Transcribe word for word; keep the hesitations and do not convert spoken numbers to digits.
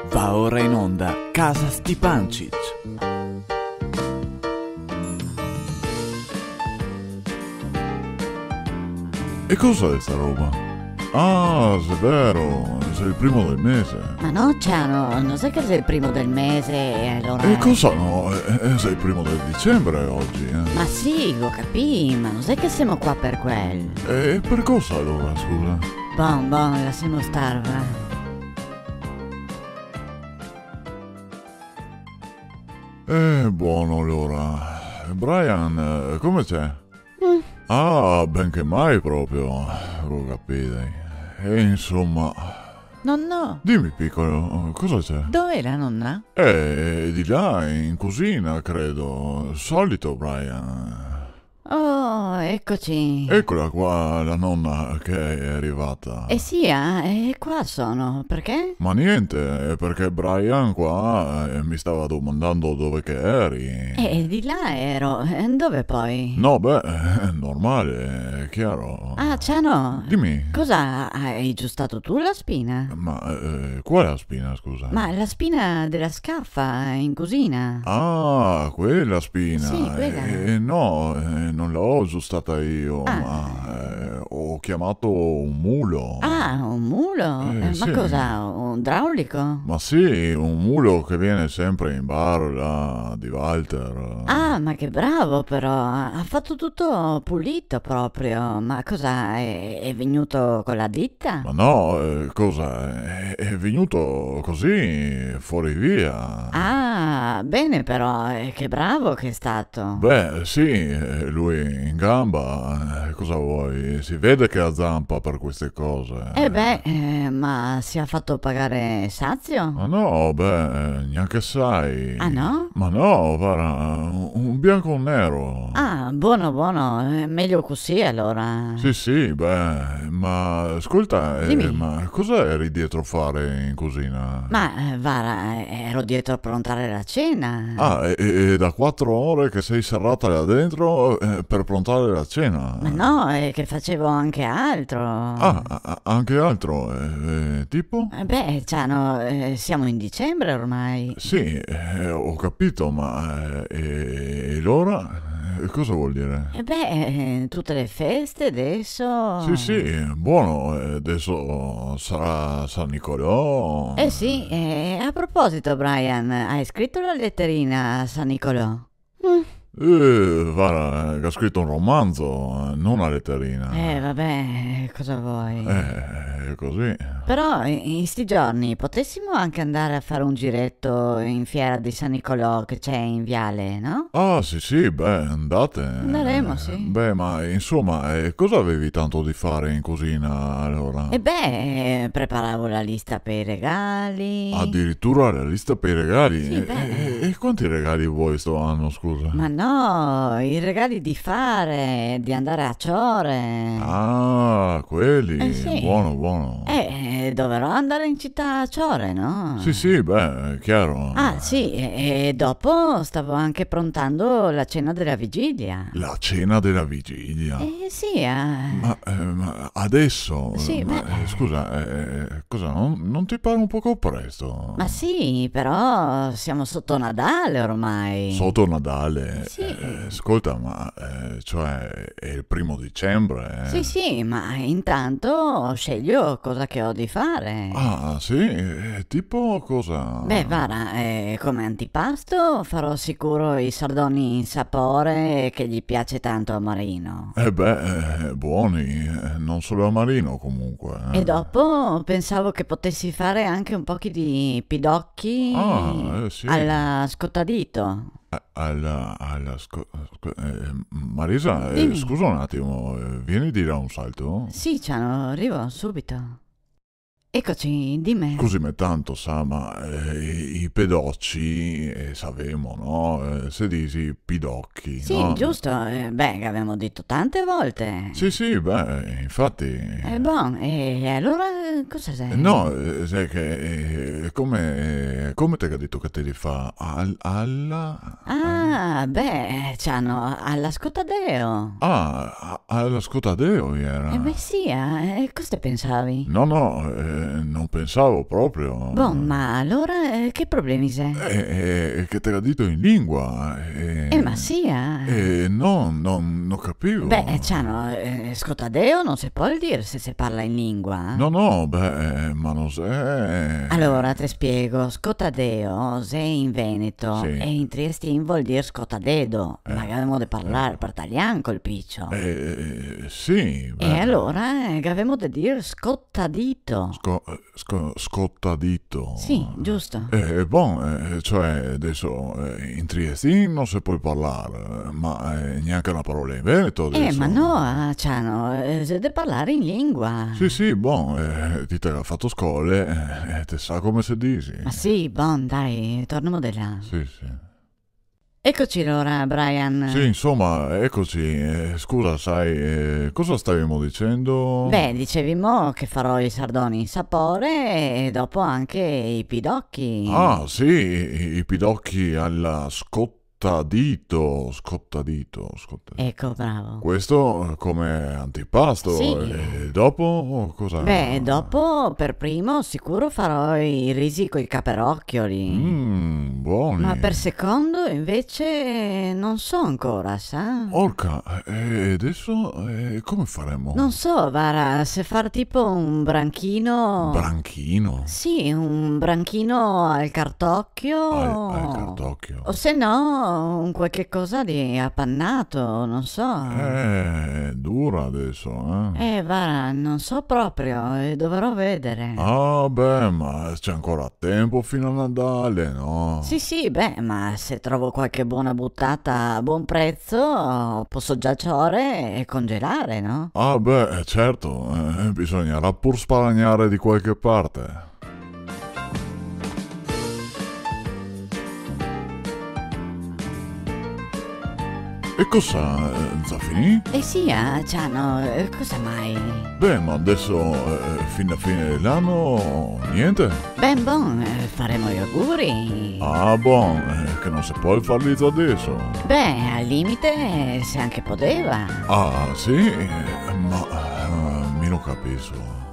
Va ora in onda Casa Stipancich. E cosa xe sta roba? Ah, xe vero, xe el primo del mese. Ma no, Ciano, no xe che xe el primo del mese e alora... E cosa no? Eh, eh, xe el primo de dicembre ogi, eh. Ma sì, go capì, ma no xe che semo qua per quel. E per cosa alora, scusa? Bon, bon, lasemo star, va. Eh, bon, alora. Brian, eh, come xe? Mm. Ah, ben che mai proprio, go capì. E insoma. Nonno. Dime, picolo, cosa xe? Dov'è la nonna? Eh, xe de là, in cusina, credo. Solito, Brian. Oh, eccoci. Ecola qua la nona che xe rivada. Eh sì, ah, eh, qua sono, perché? Ma niente, xe perché Brian qua, eh, me stava domandando dove che eri. Eh, de là ero, eh, dove poi? No, beh, xe normale, xe chiaro. Ah, Ciano. Dime. Cosa, hai aggiustato tu la spina? Ma, eh, quale spina, scusa? Ma la spina della scarfa in cusina. Ah, quela spina. Sì, quela. Eh, no, eh, no la go aggiustata mi, ah, ma, eh, go ciamà un mulo. Ah, un mulo? Eh, eh, ma sì. Cosa, un idraulico? Ma sì, un mulo che vien sempre in bar, là, de Walter. Ah, ma che bravo però, ha, ha fatto tutto pulito proprio. Ma cosa, è, è venuto con la ditta? Ma no, eh, cosa, xe, xe vegnù cusì, fora via. Ah, ben però, eh, che bravo che xe stà. Beh, sì, eh, lu in ganba, eh, cosa te vol? Se vede che el zanpa per ste cose. Eh beh, eh, ma se ga fato pagar sazio? Ma no, beh, eh, gnanca asai. Ah, no? Ma no, varda, un, un bianco e un nero. Ah, bon, bon, eh, mejo cusì alora. Sì, sì, beh, ma scolta, eh, dime, ma cosa eri drio far in cusina? Ma, eh, varda, eh, ero drio prontar la cena. Ah, e, e, e da quatro ore che te si serada là dentro, eh, per prontar la cena? Ma no, xe che fasevo anche altro. Ah, a, a, anche altro, eh, eh, tipo? Eh, beh, Ciano, eh, semo in dicembre ormai. Sì, eh, go capì, ma, eh, e, e alora? Eh, cosa vol dir? Eh beh, eh, tute le feste deso. Sì, sì, bon, eh, deso sarà San Nicolò. Eh sì, eh, a proposito, Brian, te ga scrito la leterina a San Nicolò? Mm. Eh, varda, eh, che go scrito un romanzo, eh, no na leterina. Eh, va ben, cosa te vol? Eh, xe cusì. Però in, in sti giorni potesimo anche andar a far un gireto in fiera de San Nicolò che xe in Viale, no? Ah, sì, sì, beh, andar. Andaremo, sì. Beh, ma insoma, eh, cosa te gavevi tanto da far in cusina alora? Eh beh, eh, preparavo la lista per i regali. Adiritura la lista per i regali? Sì, beh. E, e, e quanti regali te vol sto ano, scusa? Ma no, i regali da far, da andar a cior. Ah, quei. Eh, sì. Bon, bon. Eh, eh, doverò andar in cità a cior, no? Sì, sì, beh, xe chiaro. Ah, sì, e, e dopo stavo anche prontando la cena dela vigilia. La cena dela vigilia? Eh, sì, eh. Ma, eh, ma deso? Sì, ma, beh, eh, scusa, eh, cosa, no, no te pare un poco presto? Ma sì, però semo soto Nadal ormai. Soto Nadal? Sì. Eh, scolta, ma, eh, cioè, xe el primo dicembre, eh. Sì, sì, ma intanto scelgo cosa che go da far. Ah, sì? Eh, tipo cosa? Beh, varda, eh, come antipasto farò sicuro i sardoni in sapor che ghe piase tanto a Marino. Eh beh, eh, boni, eh, no solo a Marino comunque, eh. E dopo pensavo che potesi far anche un pochi de pidochi, ah, eh, sì, a la scotadito. A, a la, a la sco-, sco-, eh, Marisa, eh, dime, scusa un atimo, eh, vien de là un salto? Sì, Ciano, rivo subito. Ecoci, dime. Scusime tanto, sa, ma, eh, i, i pedoci, eh, savemo, no? Eh, se disi pidochi, sì, no? Giusto, eh, beh, che gavemo dito tante volte. Sì, sì, beh, infati. Eh, bon, e alora cosa xe? Eh, no, eh, xe che, eh, come, come te ga dito che te li fa? Al-, alla? Ah, beh, Ciano, a la scotadeo. Ah, a, a la scotadeo iera. Eh, beh, sì, eh, cosa te pensavi? No, no, eh, Eh, no pensavo proprio. Bon, ma alora, eh, che problemi xe? Eh, eh, che te ga dito in lingua, eh. Eh, ma sì, ah. Eh, no, no, no capivo. Beh, eh, Ciano, eh, scotadeo no se pol dir se se parla in lingua, eh. No, no, beh, eh, ma no xe, eh. Alora, te spiego, scotadeo xe in veneto, sì, e in triestin vol dir scotadedo, eh, ma gavemo de parlar, eh, par talian col picio. Eh, eh, sì, beh. E alora, eh, gavemo de dir scot- Scotadito. Sco-, sco-, scotadito. Sì, giusto. Eh, bon, eh, cioè, deso, eh, in triestin no se pol parlar, ma, eh, gnanca na parola in veneto, eh, deso. Ma no, ah, Ciano, eh, se de parlar in lingua. Sì, sì, bon, eh, ti te ga fato scole, eh, te sa come se disi. Ma sì, bon, dai, tornemo de là. Sì, sì. Ecoci alora, Brian. Sì, insoma, ecoci. Eh, scusa, sa, eh, cosa stavimo dicendo? Beh, dicevimo che farò i sardoni in sapore e dopo anche i pidocchi. Ah, sì, i, i pidocchi ala scotadito, scotadito, scotadito. Eco, bravo. Questo, eh, come antipasto. Sì. E dopo cosa? Beh, dopo per primo sicuro farò i risi coi caperocchioli. Mm, boni. Ma per secondo invece no so ancora, sa? Orca, e deso, eh, come faremo? No so, vara, se far tipo un branchino. Branchino? Sì, un branchino al cartocchio. Al, al cartocchio. O se no, un qualche cosa de apanà, no so. Eh, dura deso, eh. Eh, vara, no so proprio, eh, dovarò vedar. Ah, beh, ma xe ancora tempo fin a Nadal, no? Sì, sì, beh, ma se trovo qualche bona butata a bon prezo, poso già cior e congelar, no? Ah, beh, eh, certo, eh, bisognarà pur sparagnar de qualche parte. E cosa, eh, za finì? Eh sì, ah, Ciano, eh, cosa mai? Beh, ma deso, eh, fin a fine de l'ano, gnente? Ben, bon, eh, faremo i auguri. Ah, bon, eh, che no se pol farli za deso? Beh, al limite, eh, se anche podeva. Ah, sì? Eh, ma, eh, mi no capiso.